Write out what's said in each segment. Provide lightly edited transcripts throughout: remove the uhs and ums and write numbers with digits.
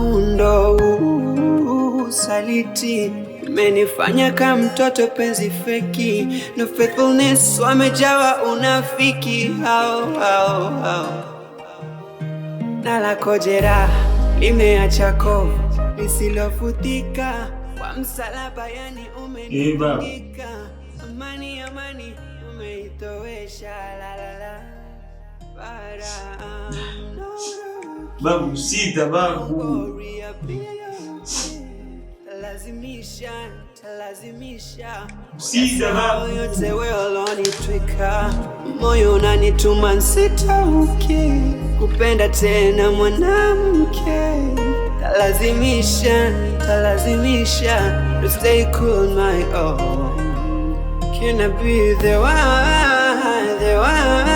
Hundo usaliti umenifanya kama mtoto penzi feki, no faithfulness, wamejawa unafiki hao hao hao, na lako jeraha limeacha kovu lisilofutika kwa msalaba, yani Eh, baba. umenitundika. Amani, amani umeitowesha, la la la bara Babu, sita babu. Lazimisha, lazimisha Sita babu. Yote wewe ulonitwika, moyo unanituma nsitauke kupenda tena mwanamke, talazimisha, talazimisha to stay cool my own. Can I be the one, the one,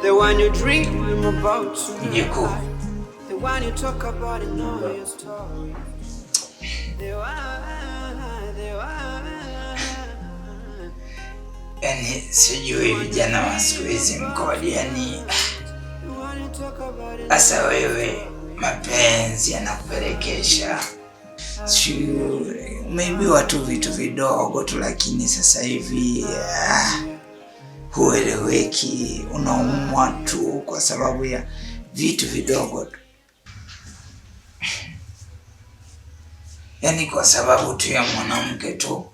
the one you dream about Mjukuu. tonight, the one you talk about in all your stories, the one, the one. Yani sijui vijana wa siku hizi mkoje, yani sasa wewe mapenzi yanakupelekesha, sijui umeibiwa tu vitu vidogo tu, lakini sasa hivi hueleweki, unaumwa tu kwa sababu ya vitu vidogo tu, yani kwa sababu tu ya mwanamke tu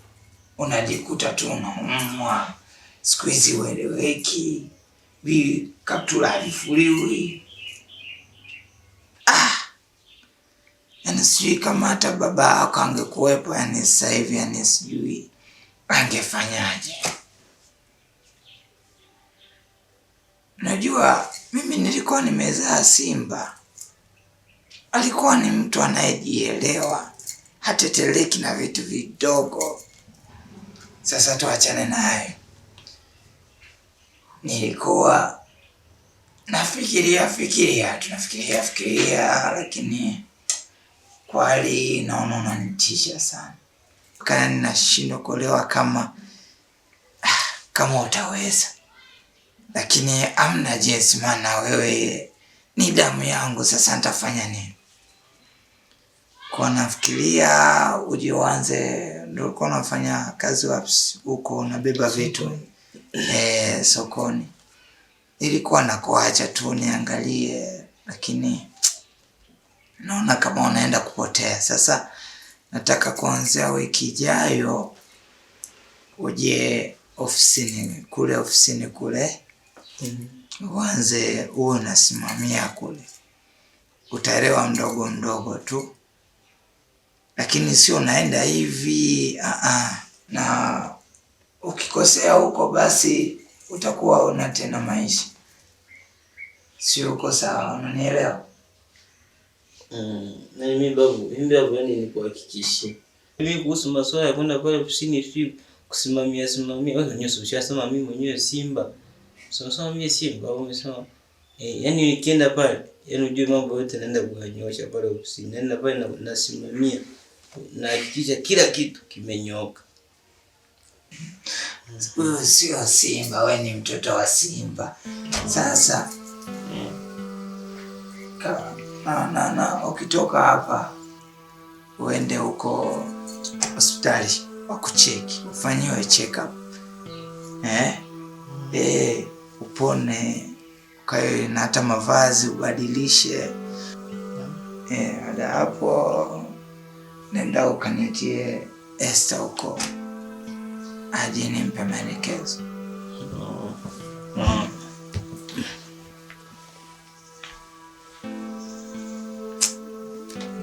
unajikuta tu unaumwa. Siku hizi hueleweki, vikaptula havifuliwi. Yani sijui kama hata baba yako angekuwepo, yani sasa hivi, yani sijui angefanyaje. Najua mimi nilikuwa nimezaa Simba, alikuwa ni mtu anayejielewa, hateteleki na vitu vidogo. Sasa tuachane naye. Nilikuwa nafikiria fikiria, tunafikiria fikiria, lakini kwa hali naona unanitisha sana, kana ninashindwa kuelewa kama utaweza, lakini amna jinsi, maana wewe ni damu yangu. Sasa nitafanya nini? Kwa nafikiria uje uanze, ndio ulikuwa unafanya kazi wapi huko, unabeba vitu sokoni. Ilikuwa nakuacha tu niangalie, lakini naona kama unaenda kupotea. Sasa nataka kuanzia wiki ijayo uje ofisini kule, ofisini kule uanze uwe unasimamia kule, utaelewa mdogo mdogo tu, lakini sio unaenda hivi na ukikosea huko basi utakuwa una tena maisha, sio uko sawa, unanielewa? Na mimi babu, yani nikuhakikishie. Mimi kuhusu masuala ya kwenda pale ofisini sijui kusimamia simamia, wewe mwenyewe ushasema mimi mwenyewe Simba. Sasa mimi Simba, wewe umesema yani nikienda pale, yani ujue mambo yote naenda kuyanyoosha pale ofisini. Naenda pale na nasimamia, nahakikisha kila kitu kimenyooka. Wewe sio Simba, wewe ni mtoto wa Simba. Sasa na ukitoka hapa uende huko hospitali wakucheki, ufanyiwe check up upone, ukae na hata mavazi ubadilishe. Baada hapo nenda ukanitie Esther huko aje nimpe maelekezo.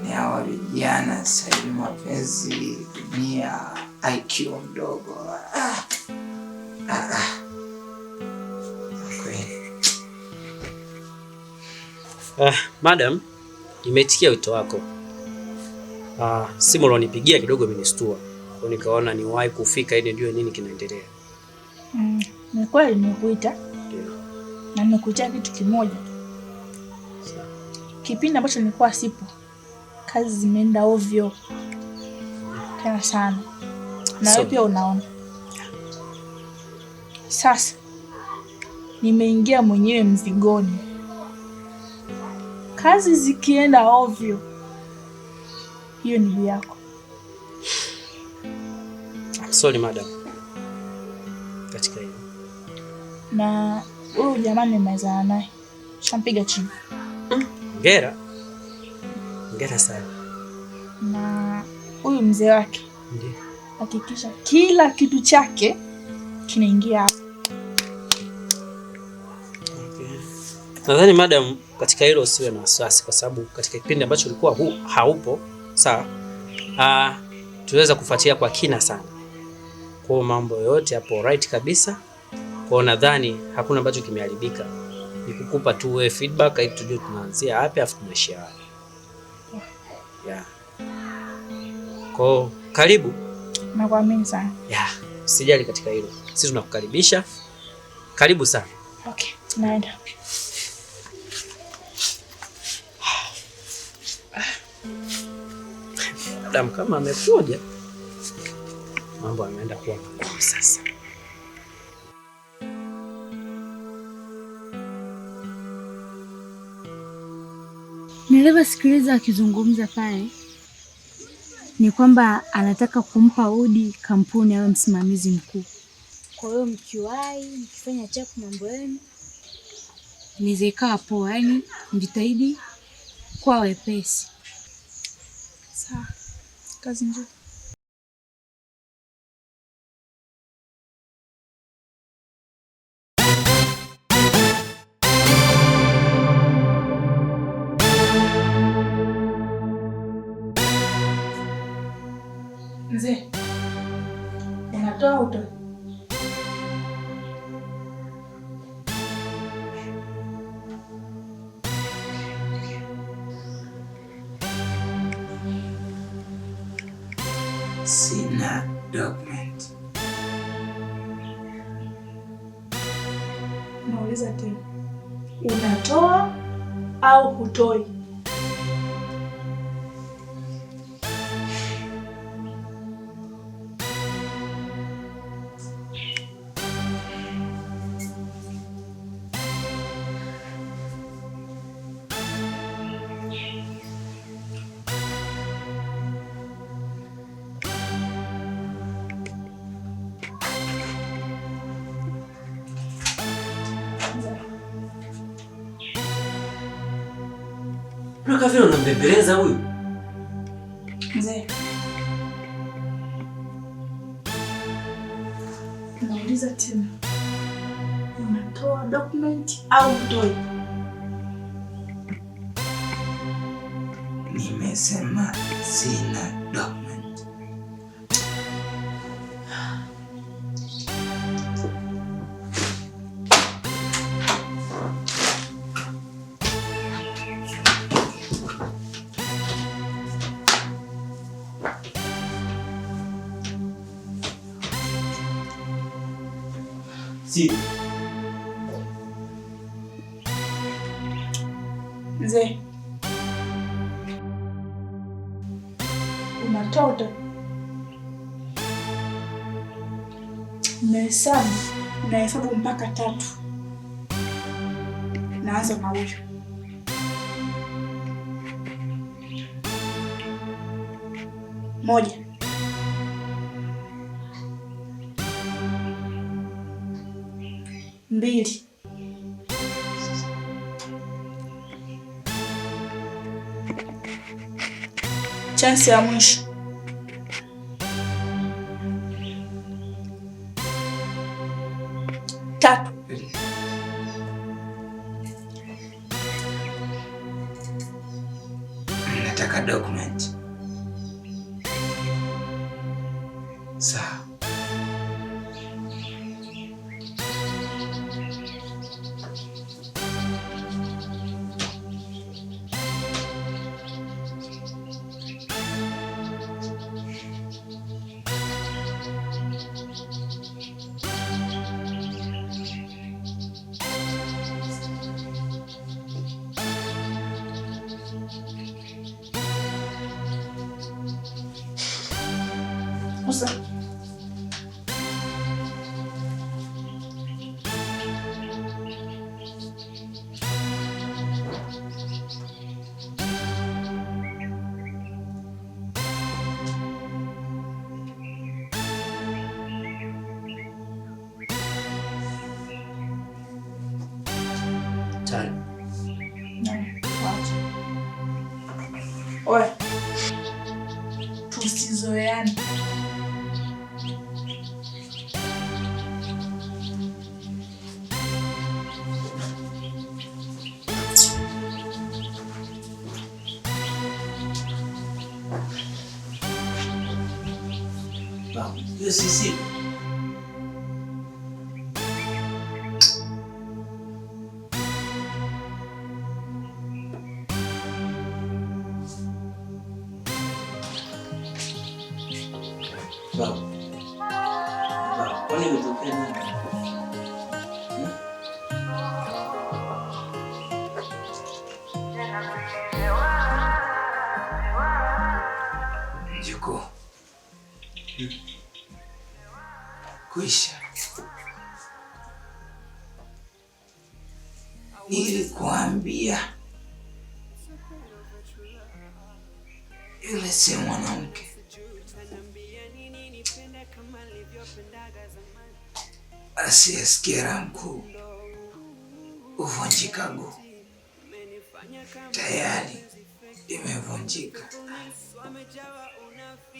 Ni hawa vijana sasa hivi mapenzi, dunia, IQ mdogo. Kweli. Madam, nimeitikia wito wako. Simu ulionipigia kidogo imenistua. Kwa nikaona niwahi kufika ili nijue nini kinaendelea. Ni kweli nimekuita. Ndio. Na nimekuitia kitu kimoja tu. Kipindi ambacho nilikuwa sipo, kazi zimeenda ovyo tena sana, na wewe pia unaona. Sasa nimeingia mwenyewe mzigoni. Kazi zikienda ovyo, hiyo ni juu yako. I'm sorry madam. Katika hiyo. Na huyu jamani nimemalizana naye. Shampiga chini. Hongera. Hongera sana. Na huyu mzee wake. Ndiyo. Hakikisha kila kitu chake kinaingia hapa. Okay. Nadhani madam, katika hilo usiwe na wasiwasi kwa sababu katika kipindi ambacho ulikuwa haupo, sawa? Tuweza kufuatilia kwa kina sana. Kwa mambo yote hapo right kabisa. Kwa nadhani hakuna ambacho kimeharibika. Ni kukupa tu wewe feedback ili tujue tunaanzia wapi afu tunaishia wapi. Yeah. Kwa karibu. Nakuamini sana. Yeah, usijali katika hilo. Sisi tunakukaribisha. Karibu sana. Okay, naenda. Madam kama amekuja, mambo yameenda kuwa magumu sasa. Nilivyosikiliza akizungumza pale ni kwamba anataka kumpa Udi kampuni awe msimamizi mkuu. Kwa hiyo mkiwahi, mkifanya chapu mambo yenu, inaweza ikawa poa, yaani mjitahidi kuwa wepesi. Sawa. Kazi nzuri. Mzee, unatoa uto? Sina document. Nauliza tena, unatoa au hutoi? Mbona vile unambembeleza huyu? Mzee, nauliza tena, unatoa document au hutoi? Nimesema sina document. Si. Mzee, unatoa utoi? Nahesabu, nahesabu mpaka 3. Naanza na huyu. 1. 2. Chansi ya mwisho. 3. Nataka document. Sawa. Musa. Sana. Na, wacha. Oe. Tusizoeane. Babu, hiyo sisi. Babu. Babu, kwani imetokea nini? Mjukuu, kwisha. Nilikuambia yule si mwanamke. Asiyesikia mkuu huvunjika guu. Tayari imevunjika.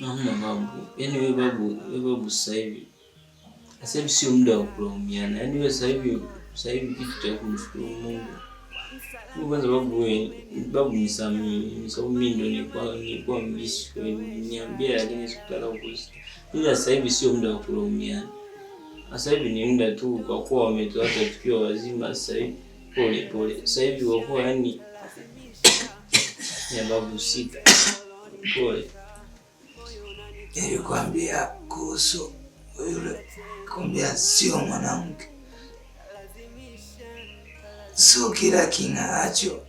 Hamna babu. Yaani wewe babu sasa hivi sio muda wa kulaumiana. Yaani wewe sasa hivi kitu cha kumshukuru Mungu. Mimi kwanza babu, wewe babu nisamehe, sababu mimi ndio nilikuwa mbishi kwa hiyo niambia, lakini sikutaka kukusikia. Ila sasa hivi sio muda wa kulaumiana. Sasa hivi ni muda tu kwa kuwa wametuacha tukiwa wazima sasa hivi pole pole. Sasa hivi kwa kuwa yani ya babu sita. Pole. Nilikwambia kuhusu yule, kwambia sio mwanamke, sio kila king'aacho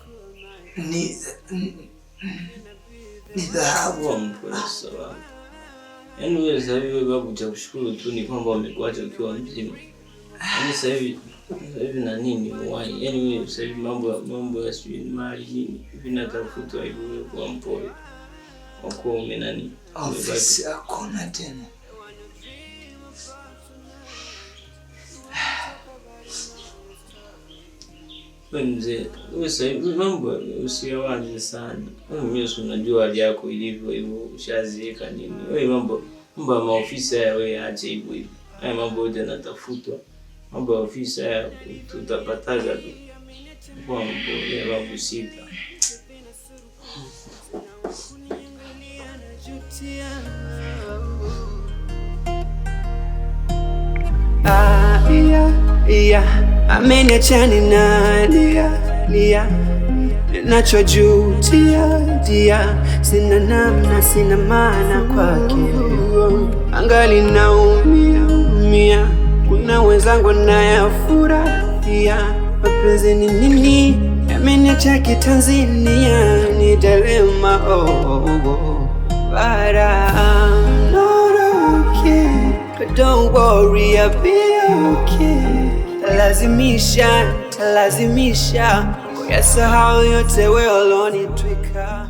ni dhahabu. Kuwa mpole sawa. Yaani wewe sasa hivi wewe babu, cha kushukuru tu ni kwamba wamekuacha ukiwa mzima. Yaani sasa hivi na nini uhai. Yaani wewe sasa hivi mambo ya sijui mali nini vinatafutwa hivyo, wewe kuwa mpole. Kwa kuwa ume nani? Ofisi hakuna tena. Wewe mzee, wewe sasa hivi mambo usiyawaze sana. Wewe mwenyewe si unajua hali yako ilivyo hivyo, ushazeeka nini. Wewe mambo ya maofisi haya wewe ache hivyo hivyo. Haya mambo yote yanatafutwa. Mambo ya ofisi haya tutapataga tu. Kuwa mpole babu sita. Ah, yeah. Ameniacha ninalia lia, nachojutia dia, sina namna, sina maana kwake, angali naumia umia, kuna wenzangu nayafurahia. Mapenzi ni nini? Ameniacha kitanzania, ni dilema oh. But I'm not okay. Don't worry, I'll be okay. Lazimisha, lazimisha kuyasahau yote wewe ulonitwika.